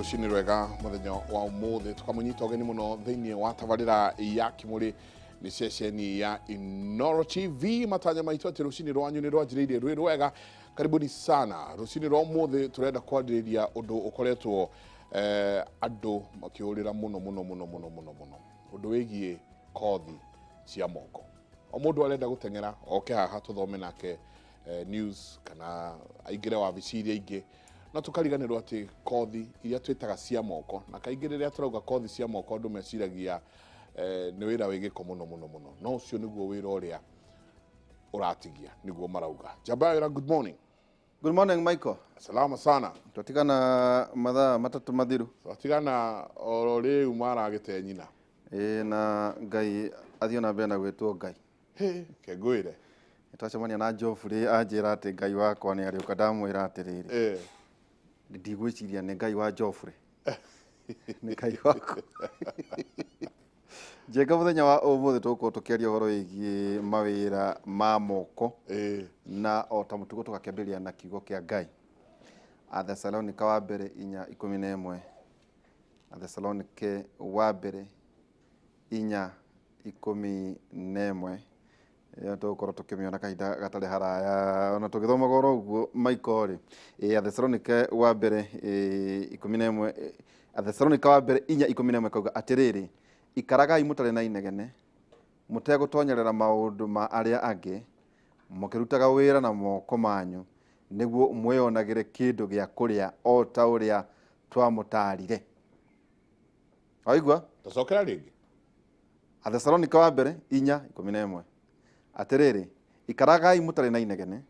Rũcinĩ rwega mũthenya wa ũmũthĩ, tũkamũnyita ũgeni mũno thĩinĩ wa tabarĩra ya Kĩmũrĩ nĩ ceceni ya Inoro TV. Matanya maitũ atĩ rũcinĩ rwanyu nĩ rwanjĩrĩirie rwĩ rwega. Karibuni sana. Rũcinĩ rwa ũmũthĩ tũrenda kwarĩrĩria ũndũ ũkoretwo andũ makĩũrĩra mũno mũno mũno mũno mũno mũno, ũndũ wĩgiĩ kothi cia moko. O mũndũ arenda gũteng'era oke haha tũthome nake news kana aingĩre wabici iria ingĩ, no tũkariganĩrwo atĩ kothi iria twĩtaga cia moko, na kaingĩ rĩrĩa tũrauga kothi cia moko andũ meciragia nĩ wĩra wĩ gĩko mũno mũno mũno, no ũcio nĩguo wĩra ũrĩa ũratigia, nĩguo marauga. Njamba ya wĩra, good morning. Good morning, Michael. Salama sana. Twatigana mathaa 3 mathiru. Twatigana oro rĩu maragĩte nyina. Ĩĩ, na Ngai athiĩ na mbere na gwĩtwo Ngai. Hĩ, kengũĩre. Twacemania na Geoffrey anjĩra atĩ Ngai wakwa nĩ arĩũka, ndamwĩra atĩrĩrĩ, ndigwĩciria nĩ Ngai wa Geoffrey. Nĩ Ngai wakwa. Njenga, mũthenya wa ũmũthĩ tũgũkorwo tũkĩaria ũhoro wĩgiĩ mawĩra ma moko, na o ta mũtugo tũgakĩambĩrĩria na kiugo kĩa Ngai. Athesalonika wa mbere 4:11. Athesalonike wa mbere 4:11. Ĩyo tũgũkorwo tũkĩmĩona kahinda gatarĩ haraya ona tũgĩthomaga oro ũguo, Michael rĩ. Ĩ Athesalonike wa mbere 11, Athesalonika wa mbere 4:11 kauga atĩrĩrĩ, ikaragai mũtarĩ na inegene, mũtegũtonyerera maũndũ ma arĩa angĩ, mũkĩrutaga wĩra na moko manyu, nĩguo mwĩonagĩre kĩndũ gĩa kũrĩa o ta ũrĩa twamũtaarire. Waigua? Tũcokera rĩngĩ. Athesalonika wa mbere 4:11, atĩrĩrĩ, ikaragai mũtarĩ na inegene,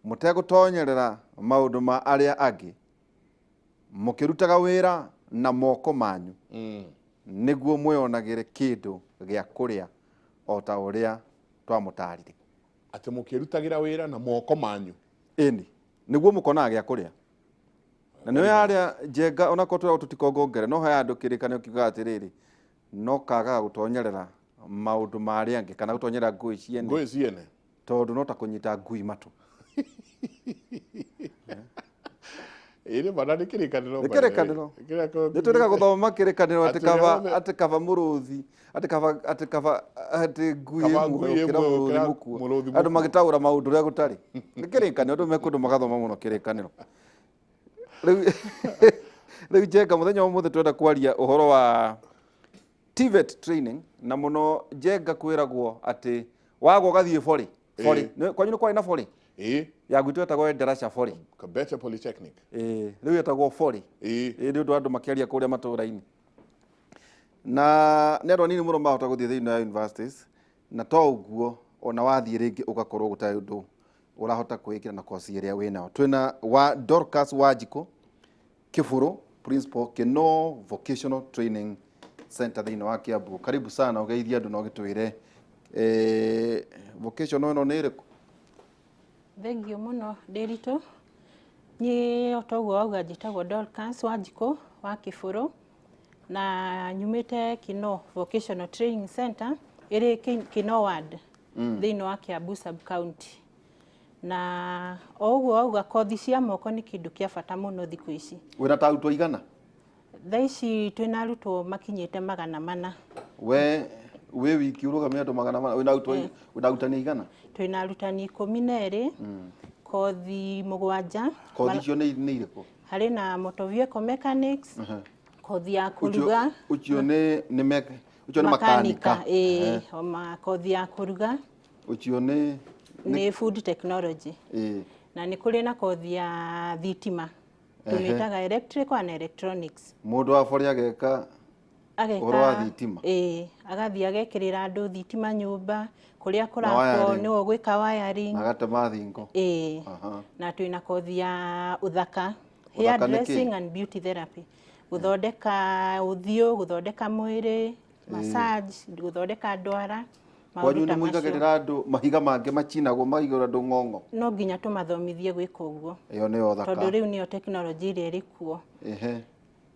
mũtegũtonyerera maũndũ ma arĩa angĩ, mũkĩrutaga wĩra na moko manyu, nĩguo mwĩonagĩre kĩndũ gĩa kũrĩa o ta ũrĩa twamũtaarire. Atĩ mũkĩrutagĩra wĩra na moko manyu. Ĩni, nĩguo mũkonaga gĩa kũrĩa. Na nĩwe harĩa, Njenga, onakorwo twĩragwo tũtikongongere, no he andũ kĩrĩkanĩro kiugaga atĩrĩrĩ, no kagaga gũtonyerera maũndũ ma arĩa angĩ kana gũtonyerera ngũĩ ciene. Ngũĩ ciene. Tondũ no ta kũnyita ngui matũ. Ĩrĩ mana nĩ kĩrĩkanĩro. Nĩ kĩrĩkanĩro. Nĩ twĩrĩga gũthoma kĩrĩkanĩro atĩ kaba, atĩ kaba mũrũthi, atĩ kaba atĩ ngui Kaba ĩ ngui muoyo ĩ gũkĩra muoyo mũrũthi gũkĩra mũkuũ. Mũrũthi Andũ mũkuũ. magĩtaũra maũndũ ũrĩa gũtarĩ. Nĩ kĩrĩkanĩro, andũ me kũndũ magathoma mũno kĩrĩkanĩro. Rĩu Njenga, mũthenya wa ũmũthĩ twenda kwaria ũhoro wa TVET training, na mũno, Njenga, kwĩragwo atĩ wagwa ũgathiĩ borĩ borĩ. Kwanyu nĩ kwarĩ na borĩ? Ĩĩ. Ya gwitũ yetagwo Endarasha borĩ. Kabete Polytechnic. Ĩĩ, rĩu yetagwo borĩ. Ĩĩ. Ĩĩ, nĩ ũndũ wa andũ makĩaria kũrĩa matũũra-inĩ, na nĩ andũ anini mũno mahota gũthiĩ thĩinĩ wa universities, na to ũguo, ona wathiĩ rĩngĩ ũgakorwo gũtarĩ ũndũ ũrahota kwĩĩkĩra na kosi ĩrĩa wĩnayo. Twĩna wa Dorcas Wanjikũ Kĩbũrũ, principal, Kino Vocational Training Center thĩinĩ wa Kiambu. Karibu sana, ũgeithie andũ na ũgĩtwĩre vocational ĩno nĩ ĩrĩkũ? Thengiũ mũno, Ndĩritũ. Niĩ o ta ũguo wauga, njĩtagwo Dorcas Wanjikũ wa Kĩbũrũ, na nyumĩte Kino Vocational Training Center ĩrĩ Kino Ward thĩinĩ wa Kiambu sub county. Na o ũguo wauga, kothi cia moko nĩ kĩndũ kĩa bata mũno thikũ ici. Wĩna ta arutwo igana? Thaa ici twĩna arutwo makinyĩte 400. We wĩ wiki ũrũgamia andũ 400? Wĩna arutwo, wĩna arutani aigana? Twĩna arutani 12, kothi 7. Kothi icio nĩ irĩkũ? Harĩ na motor vehicle mechanics, kothi ya kũruga. Ũcio nĩ makanika? Ĩĩ, ona kothi ya kũruga. Ũcio nĩ? Nĩ food technology. Na nĩ kũrĩ na kothi ya thitima, tũmĩtaga electrical and electronics. Mũndũ wa borĩ ageka Ageka ũhoro wa thitima? Ĩĩ, agathiĩ agekĩrĩra andũ thitima nyũmba kũrĩa Na kũrakwo. Wiring. Nĩwe ũgwĩka wiring. Na agatema thingo. Ĩĩ. Na twĩna kothi ya ũthaka, hair Ũthaka nĩ kĩĩ? dressing and beauty therapy, gũthondeka ũthiũ, gũthondeka mwĩrĩ, massage, gũthondeka ndwara, maũndũ Kwanyu ta nĩ macio. mũigagĩrĩra andũ mahiga mangĩ machinagwo maigũra andũ ng'ong'o? No nginya tũmathomithie gwĩka ũguo. Ĩyo nĩyo ũthaka. Tondũ rĩu nĩyo tekinoronjĩ ĩrĩa ĩrĩ kuo.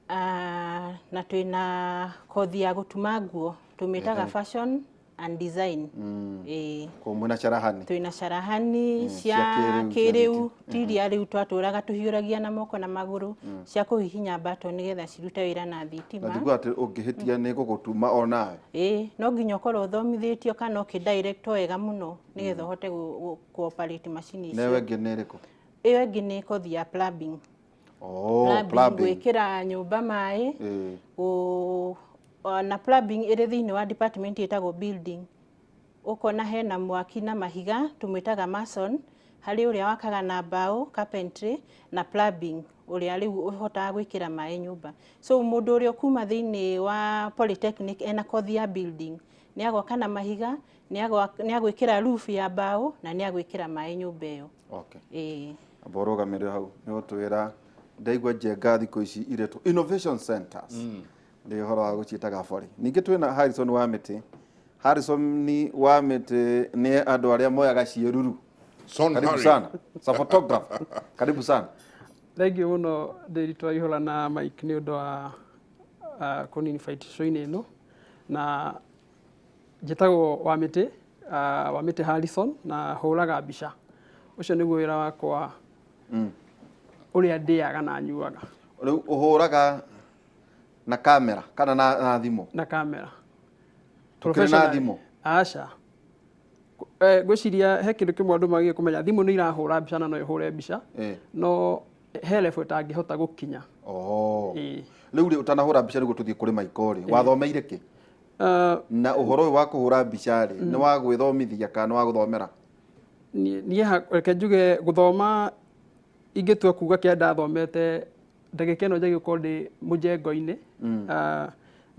Ah, na twĩna kothi ya gũtuma nguo, tũmĩtaga fashion and design. Ĩĩ. Kũu mwĩna carahani? Twĩna carahani cia cia kĩrĩu, cia kĩrĩu, ti iria rĩu twatũraga tũhiũragia na moko na magũrũ, cia kũhihinya button nĩgetha cirute wĩra na Na thitima. njiguaga atĩ ũngĩhĩtia nĩ gũgũtuma onawe. Ĩĩ, no nginya ũkorwo ũthomithĩtio kana ũkĩ-direct wega mũno nĩgetha ũhote kũ-operate macini Na ĩyo icio. ĩngĩ nĩ ĩrĩkũ? Ĩyo ĩngĩ nĩ kothi ya plumbing. Oh, Plumbing, plumbing. gwĩkĩra nyũmba maĩ, na plumbing ĩrĩ thĩinĩ wa department ĩtagwo building. Ũkona hena mwaki na mahiga tũmwĩtaga mason, harĩ ũrĩa wakaga na mbaũ carpentry, na plumbing ũrĩa rĩu ũhotaga gwĩkĩra maĩ nyũmba. So mũndũ ũrĩa ũkuma thĩinĩ wa polytechnic ena kothi ya building nĩ agwaka na mahiga, nĩ agwĩkĩra roof ya mbaũ na nĩ agwĩkĩra maĩ nyũmba ĩyo. Okay. Ĩĩ. Amba ũrũgamĩrĩre hau nĩ ũtwĩra ndaigua Njenga thikũ ici iretwo innovation centers, nĩ ũhoro wa gũciĩta gabori. Ningĩ twĩna Harrison wa Mĩtĩ. Harrison wa Mĩtĩ nĩ andũ arĩa moyaga ciĩruru. Son Karibu Harry. sana. Sa photographer. Karibu sana. Thengiũ mũno Ndĩritũ Aihũra na Mike nĩ ũndũ wa kũni-invite show-inĩ ĩno. Na njĩtagwo Wamĩtĩ, Wamĩtĩ Harrison, na hũraga mbica. Ũcio nĩguo wĩra wakwa ũrĩa ndĩaga na nyuaga. Rĩu ũhũraga na kamera kana na thimũ? Na kamera. Tũkĩrĩ na thimũ? Aca. Ngwĩciria he kĩndũ kĩmwe andũ magĩrĩire kũmenya, thimũ nĩ irahũra mbica na no ĩhũre mbica, no he level ĩtangĩhota gũkinya. Ĩĩ. Rĩu rĩ, ũtanahũra mbica nĩguo tũthiĩ kũrĩ Maiko rĩ, wathomeire kĩ? Na ũhoro ũyũ wa kũhũra mbica rĩ, nĩ wa gwĩthomithia kana nĩ wa gũthomera? Niĩ reke njuge gũthoma ingĩtua kuga kĩrĩa ndathomete ndagĩka ĩno njagĩrĩirwo gũkorwo ndĩ mũjengo-inĩ,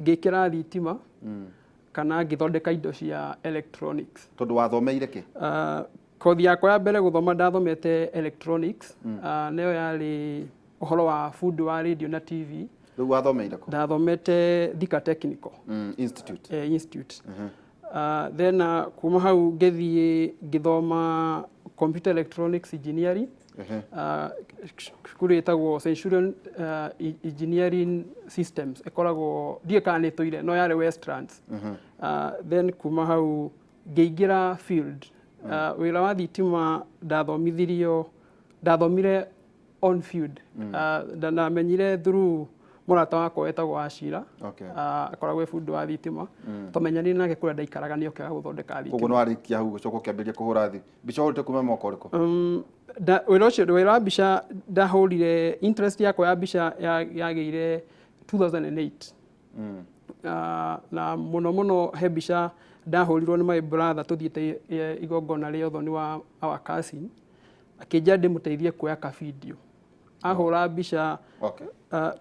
ngĩkĩra thitima kana ngĩthondeka indo cia electronics. Tondũ wathomeire kĩ? Kothi yakwa ya mbere gũthoma ndathomete electronics, nĩyo yarĩ ũhoro wa bundi wa radio na TV. Rĩu wathomeire kũ? Ndathomete Thika Technical Institute. Institute. Then kuma hau ngĩthiĩ ngĩthoma computer electronics engineering, cukuru ĩtagwo Centurion Engineering Systems, ĩkoragwo ndiũĩ kana nĩ ĩtũire no yarĩ Westlands. Then kuma hau ngĩingĩra field. Wĩra wa thitima ndathomithirio, ndathomire on field. Ndamenyire through mũrata wakwa wetagwo Ashira. Akoragwo e bundi wa thitima. Twamenyanire nake kũrĩa ndaikaraga nĩ okaga gũthondeka thitima. Koguo nĩ warĩkia hau ũgĩcoka ũkĩambĩrĩria kũhũra mbica ũhũrĩte kuma mwaka ũrĩkũ? Wĩra ũcio, wĩra wa mbica ndahũrire, interest yakwa ya mbica yagĩire 2008. Na mũno mũno he mbica ndahũrirwo nĩ my brother tũthiĩte igongona rĩa ũthoni wa our cousin, akĩnjĩra ndĩmũteithie kuoya ka video. Ahũra mbica,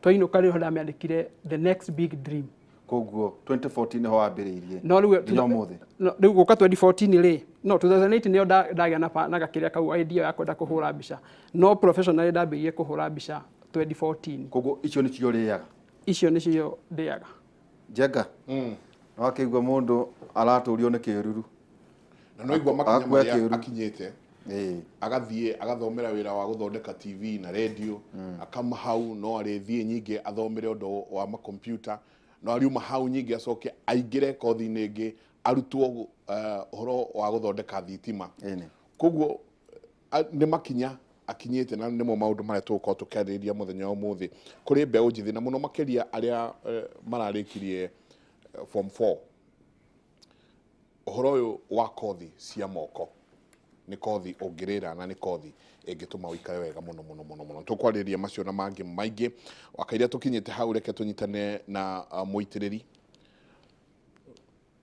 twainũka rĩo ndamĩandĩkire the next big dream. Koguo 2014 nĩho wambĩrĩirie. No rĩu nginya ũmũthĩ. No, rĩu gũka 2014 rĩ, no 2008 nĩyo ndagĩa na gakĩrĩa kau idea ya kwenda kũhũra mbica. No professionally ndambĩrĩirie kũhũra mbica 2014. Koguo icio nĩcio ũrĩaga? Icio nĩcio ndĩaga. Njenga. Wakĩigua mũndũ aratũrio nĩ kĩruru. Na no igua makinya Akua marĩa kĩruru. akinyĩte. Agathiĩ agathomera wĩra wa gũthondeka TV na radio, akama hau no arĩthiĩ nyingĩ athomere ũndũ wa makompiuta, no ariuma hau nyingĩ acoke aingĩre kothi-inĩ ĩngĩ arutwo ũhoro wa gũthondeka thitima. Koguo nĩ makinya akinyĩte na nĩmo maũndũ marĩa tũgũkorwo tũkĩarĩrĩria mũthenya wa ũmũthĩ kũrĩ mbeũ njĩthĩ na mũno makĩria arĩa mararĩkirie form 4. Ũhoro ũyũ wa kothi cia moko nĩ kothi ũngĩrĩra na nĩ kothi ĩngĩtũma ũikare wega mũno mũno mũno mũno. Tũkwarĩrĩria macio na mangĩ maingĩ. Wakaira tũkinyĩte hau, reke tũnyitane na mũitĩrĩri.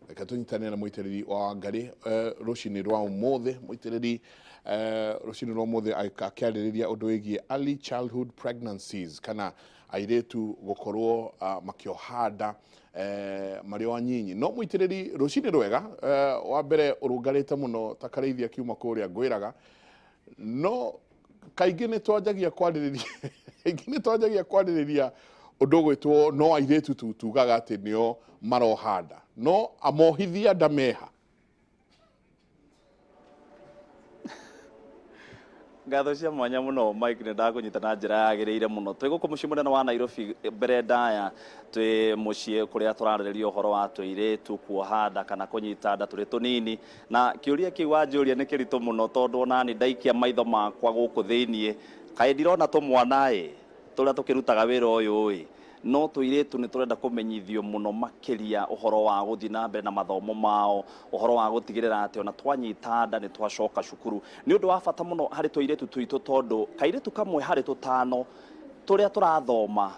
Reke tũnyitane na mũitĩrĩri wa Wangarĩ rũcinĩ rwa ũmũthĩ. Mũitĩrĩri rũcinĩ rwa ũmũthĩ akĩarĩrĩria ũndũ wĩgiĩ early childhood pregnancies, kana airĩtu gũkorwo makĩoha nda marĩ o anyinyi. No mũitĩrĩri, rũcinĩ rwega, wa mbere ũrũngarĩte mũno ta karĩithia kiuma kũrĩa ngwĩraga, no kaingĩ nĩ twanjagia kwarĩrĩria, kaingĩ nĩ twanjagia kwarĩrĩria ũndũ ũgwĩtwo no airĩtu tu tugaga atĩ nĩo maroha nda, no amohithia nda meha. Ngatho cia mwanya muno Mike, nĩ ndakũnyita na njĩra yagĩrĩire mũno. Twĩ gũkũ mũciĩ mũnene wa Nairobi mbere ndaya, twĩ mũciĩ kũrĩa tũrarĩrĩria ũhoro wa tũirĩtu kuoha nda kana kũnyita nda tũrĩ tũnini, na kĩũria kĩu wanjũria nĩ kĩritũ mũno tondũ ona niĩ ndaikia maitho makwa gũkũ thĩiniĩ kaĩ ndirona tũmwana ĩ tũrĩa tũkĩrutaga wĩra ũyũ ĩ, no tũirĩtu nĩ tũrenda kũmenyithio mũno makĩria ũhoro wa gũthiĩ na mbere na mathomo mao, ũhoro wa gũtigĩrĩra atĩ ona twanyita nda nĩ twacoka cukuru. Nĩ ũndũ wa bata mũno harĩ tũirĩtu twitũ tondũ kairĩtu kamwe harĩ tũtano tũrĩa tũrathoma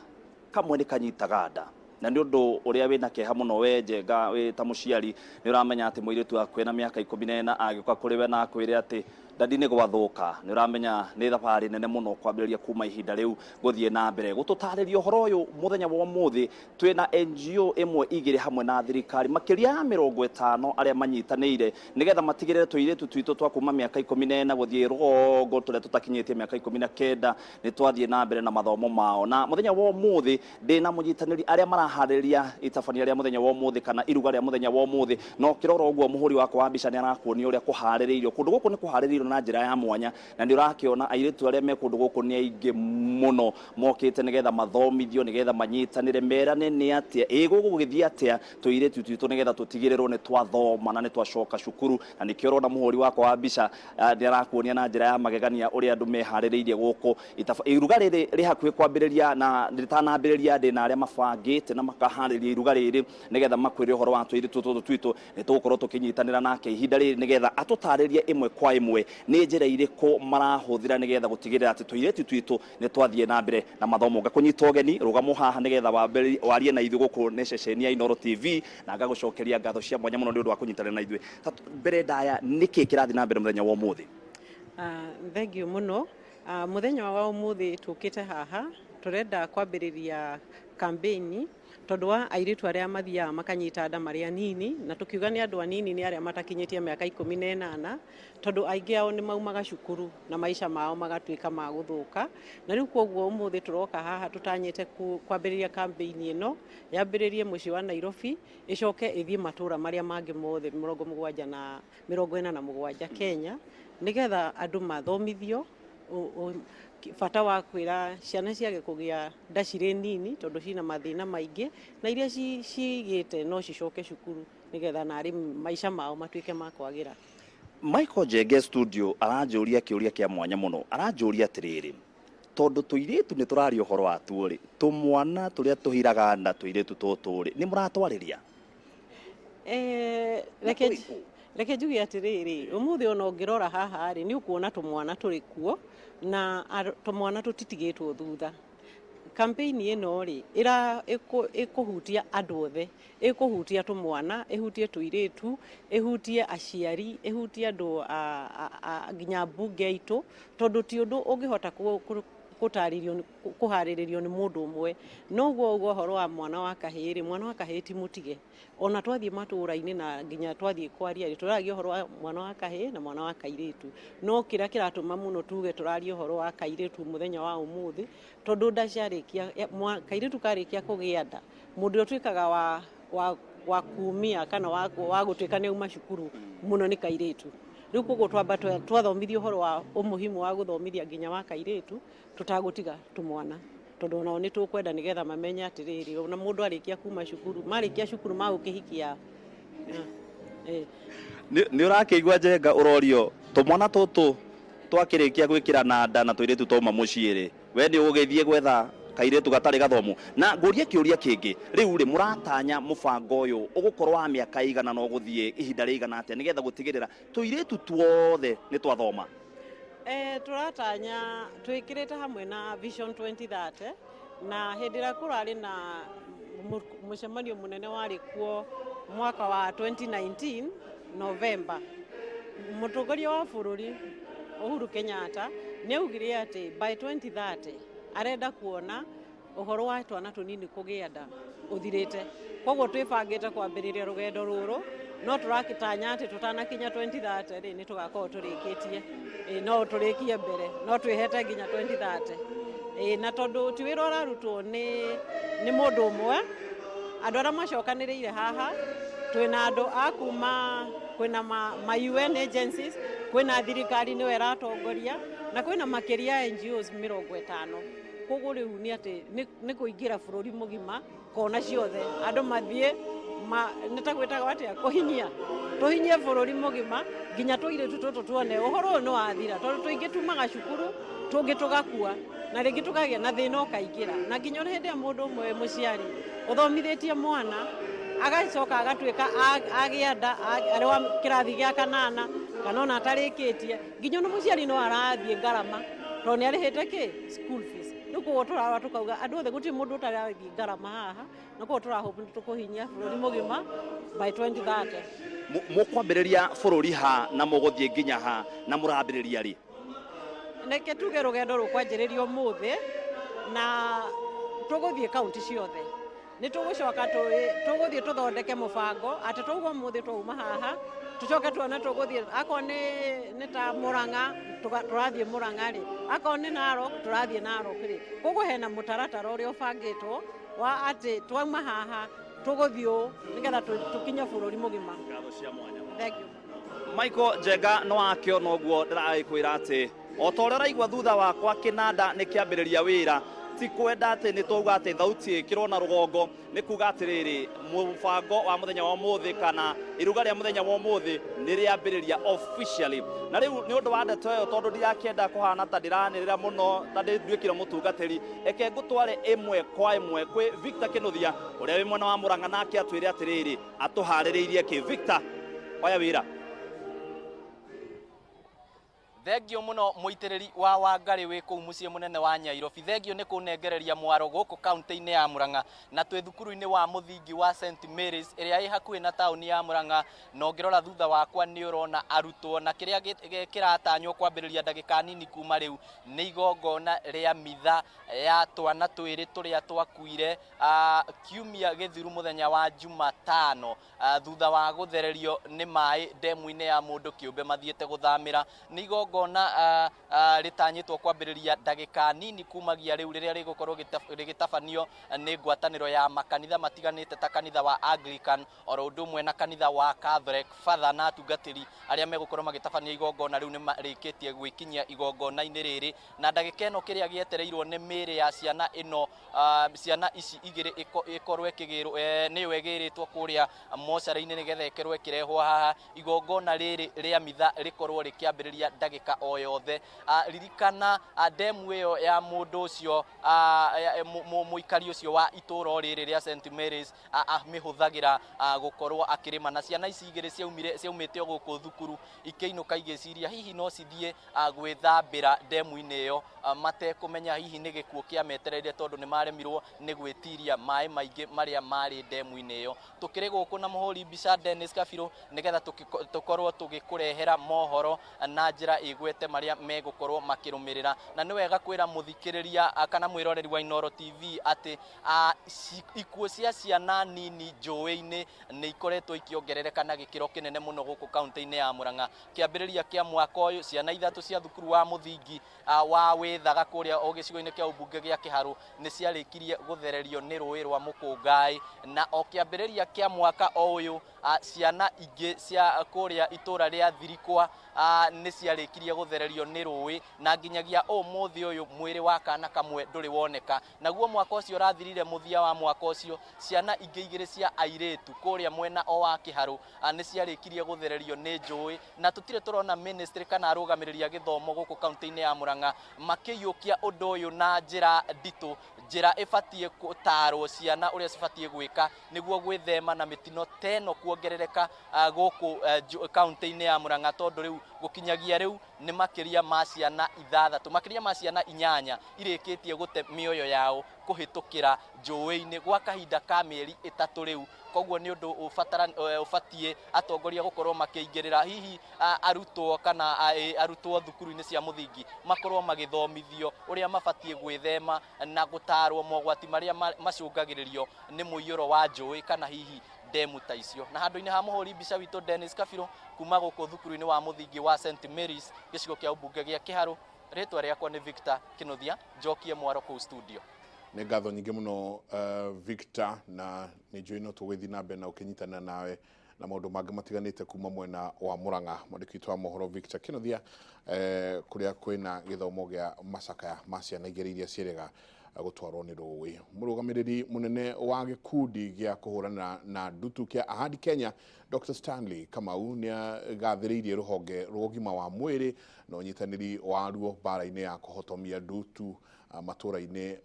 kamwe nĩ kanyitaga nda, na nĩ ũndũ ũrĩa wĩna kĩeha mũno. We Njenga wĩ ta mũciari nĩ ũramenya atĩ mũirĩtu waku ena mĩaka 14 agĩũka kũrĩ we na akwĩre atĩ dadi nĩ gwathũka, nĩ ũramenya nĩ thabarĩ nene mũno kwambĩrĩria kuma ihinda rĩu gũthiĩ na mbere. Gũtũtarĩria ũhoro ũyũ mũthenya wa ũmũthĩ twĩna NGO ĩmwe igĩrĩ hamwe na thirikari makĩria ya 50 arĩa manyitanĩire nĩgetha matigĩrĩre tũirĩtu twitũ twa kuma mĩaka 14 gũthiĩ rũgongo tũrĩa tũtakinyĩtie mĩaka 19 nĩ twathiĩ na mbere na mathomo mao. Na mũthenya wa ũmũthĩ ndĩna mũnyitanĩri arĩa maraharĩria itabania rĩa mũthenya wa ũmũthĩ kana iruga rĩa mũthenya wa ũmũthĩ, na ũkĩrora ũguo mũhũri wakwa wa mbica nĩ arakuonia ũrĩa kũharĩrĩirio. Kũndũ gũkũ nĩ kũharĩrĩirio na njĩra ya mwanya, na nĩ ũrakĩona airĩtu arĩa me kũndũ gũkũ nĩ aingĩ mũno mokĩte nĩgetha mathomithio, nĩgetha manyitanĩre, merane nĩ atĩa ĩ gũgũgĩthiĩ atĩa tũirĩtu twitũ nĩgetha tũtigĩrĩrwo nĩ twathoma na nĩ twacoka cukuru. Na nĩkĩo ũrona mũhũri wakwa wa mbica nĩ arakuonia na njĩra ya magegania ũrĩa andũ meharĩrĩirie gũkũ. Iruga rĩrĩ rĩ hakuhĩ kwambĩrĩria, na rĩtanambĩrĩria ndĩna arĩa mabangĩte na makaharĩria iruga rĩrĩ nĩgetha makwĩre ũhoro wa tũirĩtu tũtũ twitũ. Nĩ tũgũkorwo tũkĩnyitanĩra nake ihinda rĩrĩ nĩgetha atũtarĩrie ĩmwe kwa ĩmwe nĩ njĩra irĩkũ marahũthĩra nĩgetha gũtigĩrĩra atĩ tũirĩtu twitũ nĩ twathiĩ na mbere na mathomo. Ngakũnyita ũgeni rũgamo haha nĩgetha warie na ithuĩ gũkũ nĩ ceceni ya Inooro TV, na ngagũcokeria ngatho cia mwanya mũno nĩ ũndũ wa kũnyitanĩra na ithuĩ. Mbere ndaya, nĩkĩ kĩrathiĩ na mbere mũthenya wa ũmũthĩ? Thank you mũno. Mũthenya wa ũmũthĩ tũkĩte haha tũrenda kwambĩrĩria campaign tondũ wa airĩtu arĩa mathiaga makanyita nda marĩ anini, na tũkiuga nĩ andũ anini nĩ arĩa matakinyĩtie mĩaka 18, tondũ aingĩ ao nĩ maumaga cukuru na maica mao magatuĩka ma gũthũka. Na rĩu koguo ũmũthĩ tũroka haha tũtanyĩte kwambĩrĩria campaign ĩno yambĩrĩrie mũciĩ wa Nairobi, ĩcoke ĩthiĩ matũra marĩa mangĩ mothe 77 na 47 Kenya, nĩgetha andũ mathomithio bata wa kwĩra ciana ciage kũgĩa nda cirĩ nini tondũ cina mathĩna maingĩ, na iria cigĩte no cicoke cukuru nĩgetha narĩ maica mao matuĩke ma kwagĩra. Michael Njenge studio aranjũria kĩũria kĩa mwanya mũno, aranjũria atĩrĩrĩ, tondũ tũirĩtu nĩ tũraria ũhoro wa tuo rĩ, tũmwana tũrĩa tũhiraga nda tũirĩtu tũtũ rĩ, nĩ mũratwarĩria? Reke njuge atĩrĩrĩ, ũmũthĩ ona ũngĩrora haha rĩ, nĩ ũkuona tũmwana tũrĩ kuo na tũmwana tũtitigĩtwo thutha. Campaign ĩno rĩ ĩra ĩkũhutia andũ othe, ĩkũhutia tũmwana, ĩhutie tũirĩtu, ĩhutie aciari, ĩhutie andũ nginya mbunge aitũ, tondũ ti ũndũ ũngĩhota gũtarĩrio kũharĩrĩrio nĩ mũndũ ũmwe. Noguo ũguo ũhoro wa mwana wa kahĩĩ rĩ, mwana wa kahĩĩ ti mũtige. Ona twathiĩ matũũra-inĩ na nginya twathiĩ kwaria rĩ, tũraria ũhoro wa mwana wa kahĩĩ na mwana wa kairĩtu, no kĩrĩa kĩratũma mũno tuge tũraria ũhoro wa kairĩtu mũthenya wa ũmũthĩ, tondũ nda ciarĩkia, kairĩtu karĩkia kũgĩa nda, mũndũ ũrĩa ũtuĩkaga wa kumia kana wa gũtuĩka nĩ auma cukuru mũno nĩ kairĩtu. Rĩu koguo twamba twathomithio ũhoro wa umuhimu wa gũthomithia nginya wa kairĩtu, tũtagũtiga tũmwana, tondũ onao nĩ tũkwenda nĩgetha mamenye atĩrĩrĩ, ona mũndũ arĩkia kuma cukuru, marĩkia cukuru magũkĩhikia. Nĩ ũrakĩigua Njenga ũrorio tũmwana tũtũ twakĩrĩkia gwĩkĩra na nda na tũirĩtu twauma mũciĩ rĩ, we nĩ ũgũgĩthiĩ gwetha kairĩtu gatarĩ gathomu? Na ngũrie kĩũria kĩngĩ rĩu rĩ, mũratanya mũbango ũyũ ũgũkorwo wa mĩaka ĩigana na ũgũthiĩ ihinda rĩigana atĩa nĩgetha gũtigĩrĩra tũirĩtu tuothe nĩ twathoma? Tũratanya twĩkĩrĩte hamwe na Vision 2030, na hĩndĩ ĩrĩa kũrarĩ na mũcemanio mũnene warĩ kuo mwaka wa 2019 November, mũtongoria wa bũrũri Uhuru Kenyatta nĩ augire atĩ by 2030 arenda kuona ũhoro wa twana tũnini kũgĩa nda ũthirĩte. Koguo twĩbangĩte kwambĩrĩria rũgendo rũrũ, no tũrakĩtanya atĩ tũtanakinya 2030 rĩ, nĩ tũgakorwo tũrĩkĩtie. No tũrĩkie mbere, no twĩhete nginya 2030. Na tondũ ti wĩra ũrarutwo nĩ mũndũ ũmwe, andũ arĩa macokanĩrĩire haha twĩna andũ a kuma, kwĩna ma UN agencies, Kwĩna thirikari nĩyo ĩratongoria na kwĩna makĩria ya NGOs 50. Koguo rĩu nĩ atĩ nĩ kũingĩra bũrũri mũgima kona ciothe andũ mathiĩ nĩ ta gwĩtagwo atĩa kũhinyia tũhinyie bũrũri mũgima nginya tũirĩtu tũtũ tuone ũhoro ũyũ nĩ wathira, tondũ tũingĩ tumaga cukuru tũngĩ tũgakua na rĩngĩ tũkagĩa na thĩna ũkaingĩra, na nginya ona hĩndĩ ĩrĩa mũndũ ũmwe wĩ mũciari ũthomithĩtie mwana agacoka agatuĩka agĩa nda arĩ wa kĩrathi gĩa kanana kana ona atarĩkĩtie, nginya ona mũciari no arathiĩ ngarama tondũ nĩ arĩhĩte kĩ school fees. Rĩu koguo tũrarora tũkauga andũ othe gũtirĩ mũndũ ũtarathiĩ ngarama haha, na koguo tũrahope nĩ tũkũhinyia bũrũri mũgima by 2030. Mũkwambĩrĩria bũrũri ha na mũgũthiĩ nginya ha na mũrambĩrĩria rĩ? Reke tuge rũgendo rũkwanjĩrĩria ũmũthĩ na tũgũthiĩ kaunti ciothe. Nĩ tũgũcoka tũgũthiĩ tũthondeke mũbango atĩ twauga ũmũthĩ twauma haha tũcoke tuone tũgũthiĩ akorwo nĩ ta Murang'a tũrathiĩ Murang'a rĩ, akorwo nĩ Narok tũrathiĩ Narok rĩ. Koguo hena mũtaratara ũrĩa ũbangĩtwo wa atĩ twauma haha tũgũthiĩ ũũ nĩgetha tũkinye bũrũri mũgima. Ngatho cia mwanya. Thank you. Michael Njenga no akĩona ũguo ndĩragĩkwĩra atĩ o ta ũrĩa ũraigua thutha wakwa kĩnanda nĩ kĩambĩrĩria wĩra, ti kwenda atĩ nĩ twauga atĩ thauti ĩkĩrwo na rũgongo, nĩ kuga atĩrĩrĩ mũbango wa mũthenya wa ũmũthĩ kana iruga rĩa mũthenya wa ũmũthĩ nĩ rĩambĩrĩria officially. Na rĩu nĩ ũndũ wa ndeto ĩyo, tondũ ndirakĩenda kũhana ta ndĩranĩrĩra mũno ta nduĩkire mũtungatĩri, reke ngũtware ĩmwe kwa ĩmwe kwĩ Victor Kĩnuthia ũrĩa wĩ mwena wa Murang'a, nake atwĩre atĩrĩrĩ atũharĩrĩirie kĩ. Victor, oya wĩra. Thengio muno muitiriri wa Wangari wi kuu mucii munene wa Nyairobi. Thengio ni kunengereria mwaro guku kaunti-ini ya Murang'a na twi thukuru-ini wa muthingi wa St Mary's iria i hakuhi na tauni ya Murang'a, na ungirora thutha wakwa ni urona arutwo na kiria kiratanywo kwambiriria ndagika nini kuma riu ni igongona ria mitha ya twana twiri turia twakuire kiumia githiru muthenya wa Jumatano thutha wa guthererio ni mai ndemu-ini ya mundu kiumbe mathiete guthamira. Ni igongona ritanyitwo kwambiriria ndagika nini kumagia riu riria rigukorwo rigitabanio ni ngwataniro ya makanitha matiganite ta kanitha wa Anglican oro undu umwe na kanitha wa Catholic. Father na atungatiri aria megukorwo magitabania igongona riu ni marikitie gwikinyia igongona-ini riri, na ndagika ino kiria gietereirwo ni miri ya ciana ino ciana ici igiri ikorwo ikigirwo niyo igiritwo kuria mocarĩ-inĩ nigetha ikerwo ikirehwo haha. Igongona riri ria mitha rikorwo rikiambiriria ndagika o yothe. Ririkana ndemu ĩyo ya mũndũ ũcio mũikari ũcio wa itũũra rĩrĩ rĩa St Mary's amĩhũthagĩra gũkorwo akĩrĩma, na ciana ici igĩrĩ ciaumĩte o gũkũ thukuru ikĩinũka igĩciria hihi no cithiĩ gwĩthambĩra ndemu-inĩ ĩyo matekũmenya hihi nĩ gĩkuũ kĩametereire, tondũ nĩ maremirwo nĩ gwĩtiria maĩ maingĩ marĩa marĩ ndemu-inĩ ĩyo. Tũkĩrĩ gũkũ na mũhũri mbica Dennis Kabirũ nĩgetha tũkorwo tũgĩkũrehera mohoro na njĩra ĩgwete marĩa megũkorwo makĩrũmĩrĩra. Na nĩ wega kwĩra mũthikĩrĩria kana mwĩroreri wa Inooro TV atĩ ikuũ cia ciana nini njũĩ-inĩ nĩ ikoretwo ikĩongerereka na gĩkĩro kĩnene mũno gũkũ kaunti-inĩ ya Murang'a. Kĩambĩrĩria kĩa mwaka ũyũ ciana ithatũ cia thukuru wa mũthingi wa Wĩthaga kũrĩa o gĩcigo-inĩ kĩa ũmbunge gĩa Kĩharũ nĩ ciarĩkirie gũthererio nĩ rũĩ rwa Mũkũngai, na o kĩambĩrĩria kĩa mwaka o ũyũ ciana ingĩ cia kũrĩa itũra rĩa Thirikwa nĩ ciarĩkirie gũthererio nĩ rũĩ, na nginyagia ũmũthĩ ũyũ mwĩrĩ wa kana kamwe ndũrĩ woneka. Naguo mwaka ũcio ũrathirire mũthia wa mwaka ũcio ciana ingĩ igĩrĩ cia airĩtu kũrĩa mwena o wa Kĩharũ nĩ ciarĩkirie gũthererio nĩ njũĩ, na tũtirĩ tũrona ministry kana arũgamĩrĩri a gĩthomo gũkũ kaunti-inĩ ya Murang'a makĩiyũkia ũndũ ũyũ na njĩra nditũ, njĩra ĩbatiĩ gũtarwo ciana ũrĩa cibatiĩ gwĩka nĩguo gwĩthema na mĩtino ta ĩno kuongerereka gũkũ kaunti-inĩ ya Murang'a, tondũ rĩu gũkinyagia rĩu nĩ makĩria ma ciana ithathatũ, makĩria ma ciana inyanya irĩkĩtie gũte mĩoyo yao kũhĩtũkĩra njũĩ-inĩ gwa kahinda ka mĩeri 3 rĩu. Koguo nĩ ũndũ ũbatiĩ atongoria gũkorwo makĩingĩrĩra, hihi arutwo kana arutwo thukuru-inĩ cia mũthingi makorwo magĩthomithio ũrĩa mabatiĩ gwĩthema na gũtarwo mogwati marĩa macũngagĩrĩrio nĩ mũiyũro wa njũĩ kana hihi ndemu ta icio. Na handũ-inĩ ha mũhũri mbica witũ Dennis Kabirũ kuma gũkũ thukuru-inĩ wa mũthingi wa St Mary's gĩcigo kĩa ũmbunge gĩa Kĩharũ, rĩtwa rĩakwa nĩ Victor Kĩnuthia, njokie mwaro kũu studio. Nĩ ngatho nyingĩ mũno Victor, na nĩ njũĩ no tũgũgĩthiĩ na mbere na ũkĩnyitana nawe Na maũndũ mangĩ matiganĩte kuma mwena wa Murang'a. Mwandĩki witũ wa mohoro Victor Kinothia kũrĩa kwĩna gĩthomo gĩa macakaya ma ciana igĩrĩ iria ciĩrĩga gũtwarwo nĩ rũĩ. Mũrũgamĩrĩri mũnene wa gĩkundi gĩa kũhũrana na ndutu kĩa Ahadi Kenya Dr. Stanley Kamau nĩ agathĩrĩirie rũhonge rwa ũgima wa mwĩrĩ na ũnyitanĩri waruo mbara-inĩ ya kũhotomia ndutu matũra-inĩ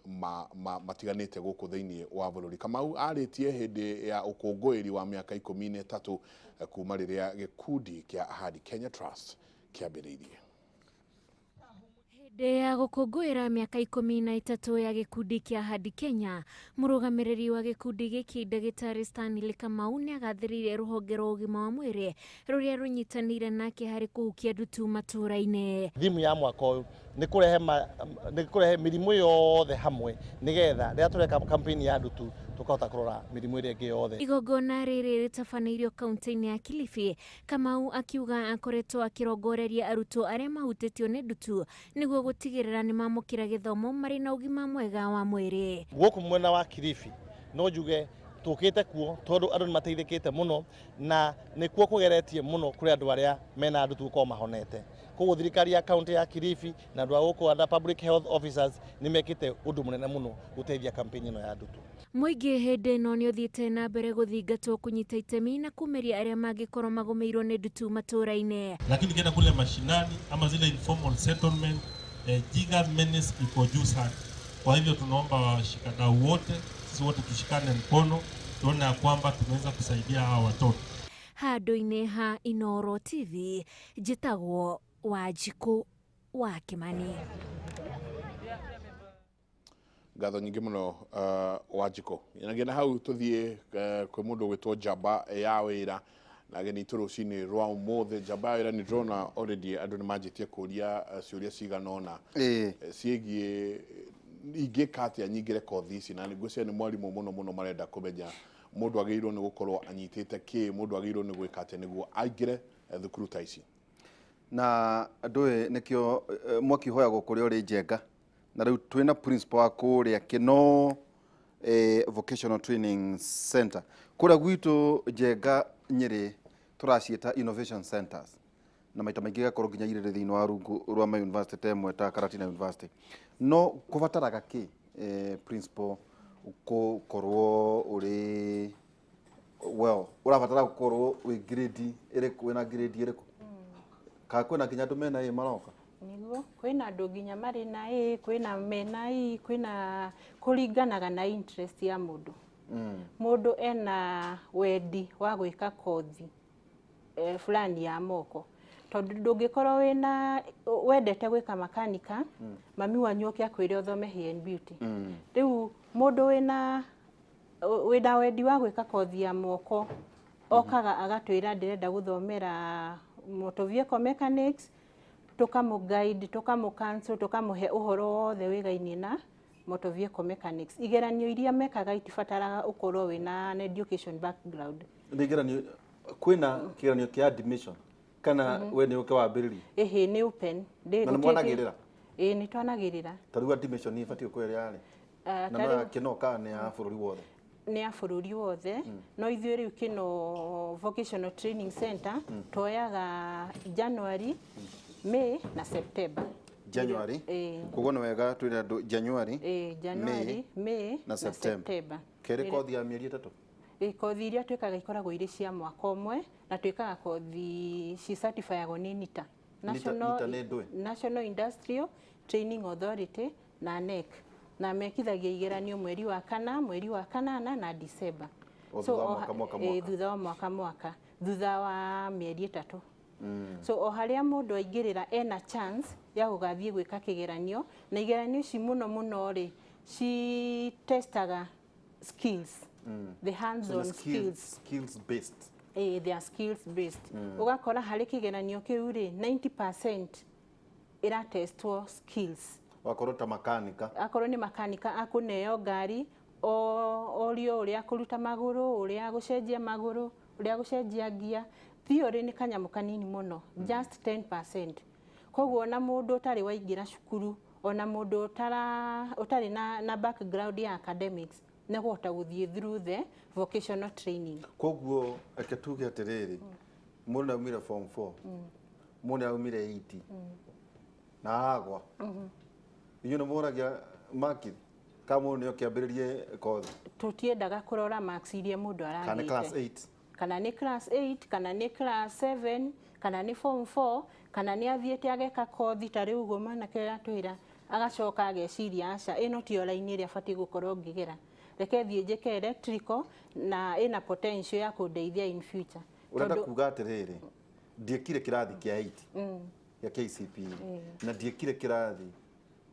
matiganĩte gũkũ thĩinĩ wa bũrũri. Kamau arĩtie hĩndĩ ya ũkũngũĩri wa mĩaka 13 kuma rĩrĩa gĩkundi kĩa Ahadi Kenya Trust kĩambĩrĩirie. Hĩndĩ ya gũkũngũĩra mĩaka 13 ya gĩkundi kĩa Ahadi Kenya, mũrũgamĩrĩri wa gĩkundi gĩkĩ ndagĩtarĩ Stanley Kamau nĩ agathĩrĩirie rũhonge rwa ũgima wa mwĩrĩ rũrĩa rũnyitanĩire nake harĩ kũhukia ndutu matũra-inĩ. Thimu ya mwaka ũyũ nĩ kũrehe nĩ kũrehe mĩrimũ yothe hamwe nĩgetha rĩrĩa tũreka campaign ya ndutu tũkahota kũrora mĩrimũ ĩrĩa ĩngĩ yothe. Igongona rĩrĩ rĩtabanĩirio kaunti-inĩ ya Kilifi, Kamau akiuga akoretwo akĩrongoreria arutwo arĩa mahutĩtio nĩ ndutu nĩguo gũtigĩrĩra nĩ mamũkĩra gĩthomo marĩ na ũgima mwega wa mwĩrĩ. Gũkũ mwena wa Kilifi no njuge tũkĩte kuo tondũ andũ nĩ mateithĩkĩte mũno na nĩkuo kũgeretie mũno kũrĩ andũ arĩa mena ndutu gũkorwo mahonete. Koguo thirikari ya kaunti ya Kilifi na andũ a gũkũ under public health officers nĩ mekĩte ũndũ mũnene mũno gũteithia campaign ĩno ya ndutu. Mũingĩ hĩndĩ ĩno nĩ ũthiĩte na mbere gũthingatwo kũnyita itemi na kumĩria arĩa mangĩkorwo magũmĩirwo nĩ ndutu matũra-inĩ. Lakini ukienda kule mashinani ama zile informal settlement, jigger menace iko juu sana. Kwa hivyo tunaomba washikadau wote, sisi wote tushikane mkono tuone ya kwamba tumeweza kusaidia hawa watoto. Handũ-inĩ ha Inooro TV, njĩtagwo Wanjikũ wa Kimani. Ngatho nyingĩ mũno, Wanjikũ. Na hau tũthiĩ kwĩ mũndũ ũgwĩtwo Njamba ya Wĩra na ageni itũ rũcinĩ rwa ũmũthĩ. Njamba ya Wĩra, nĩ ndĩrona already andũ nĩ manjĩtie kũria ciũria cigana ũna ciĩgiĩ ingĩka atĩa nyingĩre kothi ici, na ngwĩciria nĩ mwarimũ mũno mũno marenda kũmenya mũndũ agĩrĩirwo nĩ gũkorwo anyitĩte kĩ, mũndũ agĩrĩirwo nĩ gwĩka atĩa nĩguo aingĩre thukuru ta ici. Na ndũĩ nĩkĩo mwaki ũhoyagwo kũrĩa ũrĩ njenga, na rĩu twĩna principal wa kũrĩa Kĩno Vocational Training Center kũrĩa gwitũ Njenga Nyĩrĩ, tũraciĩta innovation centers, na maita maingĩ igakorwo nginya irĩrĩ thĩinĩ wa rungu rwa ma university ta ĩmwe ta Karatina University. No kũbataraga kĩ, principal, gũkorwo ũrĩ, well, ũrabatara gũkorwo wĩ grade ĩrĩkũ, wĩna grade ĩrĩkũ, kana kwĩna nginya andũ mena ĩ maroka? Nĩguo kwĩna andũ nginya marĩ na A, kwĩna mena E, kwĩna kũringanaga na interest ya mũndũ. Mũndũ ena wendi wa gwĩka kothi fulani ya moko, tondũ ndũngĩkorwo wĩna wendete gwĩka makanika, mami wanyu oke akwĩre ũthome hair and beauty. Rĩu mũndũ wĩna wendi wa gwĩka kothi ya moko okaga agatwĩra, "Ndĩrenda gũthomera motor vehicle mechanics." Tũkamũ guide, tũkamũ counsel, tũkamũhe ũhoro wothe wĩgainie na motor vehicle mechanics. Igeranio iria mekaga itibataraga ũkorwo wĩna an education background. Nĩ igeranio, kwĩna kĩgeranio kĩa admission kana we nĩ ũke wambĩrĩrie? Ĩhĩ, nĩ open. Na nĩ mwanagĩrĩra? Ĩĩ, nĩ twanagĩrĩra. Ta rĩu admission ĩbatiĩ gũkorwo ĩrĩ yarĩ na ta no ya rĩu Kĩno kana nĩ ya bũrũri wothe? Nĩ ya bũrũri wothe, no ithuĩ rĩu Kĩno Vocational Training Center tuoyaga January, May na September. January? Ĩĩ. Koguo nĩ wega twĩre andũ January, Ĩĩ, January, May na na September. September. Kerĩ kothi ya mĩeri 3? Ĩĩ, kothi iria twĩkaga ikoragwo irĩ cia mwaka ũmwe, na twĩkaga kothi ci certifiagwo nĩ NITA. NITA nĩ ndũĩ? National Industrial Training Authority na NEC, na mekithagia igeranio mweri wa kana, mweri wa kanana na December. O thutha wa mwaka, mwaka, mwaka. Thutha wa mwaka mwaka, thutha wa mĩeri 3. So o harĩa mũndũ aingĩrĩra ena chance ya gũgathiĩ gwĩka kĩgeranio, na igeranio ici mũno mũno rĩ ci testaga skills, the hands So on nĩ skills. Skills based. They are skills based. Ũgakora harĩ kĩgeranio kĩu rĩ, 90% ĩratestwo skills. Wakorwo ta makanika. Akorwo nĩ makanika, akũneo ngari, orio ũrĩa kũruta magũrũ, ũrĩa gũcenjia magũrũ, ũrĩa gũcenjia ngia. Theory nĩ kanyamũ kanini mũno, just 10%. Koguo ona mũndũ ũtarĩ waingĩra cukuru, ona mũndũ ũtarĩ na background ya academics, Nĩ kũhota gũthiĩ through the vocational training. Koguo reke tuge atĩrĩrĩ, mũndũ nĩ aumire form 4, mũndũ nĩ aumire 8 na agwa, inyuĩ nĩ mũragia maki kana mũndũ nĩ oke ambĩrĩrie kothi? Tũtiendaga kũrora marks iria mũndũ Kana nĩ class aragĩte. 8. Kana nĩ class 8, kana nĩ class 7, kana nĩ form 4, kana nĩ athiĩte ageka kothi ta rĩu ũguo mwanake ũyũ atwĩra, agacoka ageciria, aca, ĩno tiyo raini ĩrĩa batiĩ gũkorwo ngĩgera, reke thiĩ njĩke electrical na ĩna potential ya kũndeithia in future. Ũrenda Tondũ- kuga atĩrĩrĩ, ndiĩkire kĩrathi kĩa 8 gĩa KCPE na ndiĩkire kĩrathi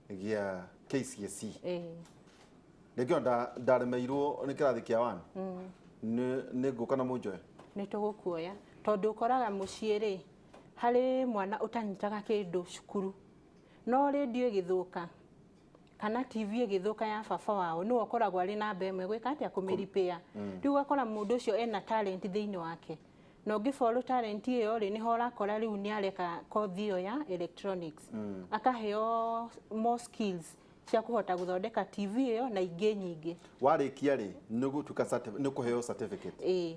gĩa KCSE, rĩngĩ ona ndaremeirwo nĩ kĩrathi kĩa 1, nĩ ngũka na mũnjoe? Nĩ tũgũkuoya, tondũ ũkoraga mũciĩ rĩ harĩ mwana ũtanyitaga kĩndũ cukuru, no rĩndiũ ĩgĩthũka kana TV ĩgĩthũka ya baba wao, nĩwe ũkoragwo arĩ namba ĩmwe gwĩka atĩa? Kũmĩripĩa. Rĩu ũgakora mũndũ ũcio ena talent thĩinĩ wake, na ũngĩfollow talent ĩyo rĩ, nĩho ũrakora rĩu nĩ areka kothi ĩyo ya electronics, akaheo more skills cia kũhota gũthondeka TV ĩyo na ingĩ nyingĩ. Warĩkia rĩ, nĩ ũgũtuĩka nĩ ũkũheo certificate? Ĩĩ,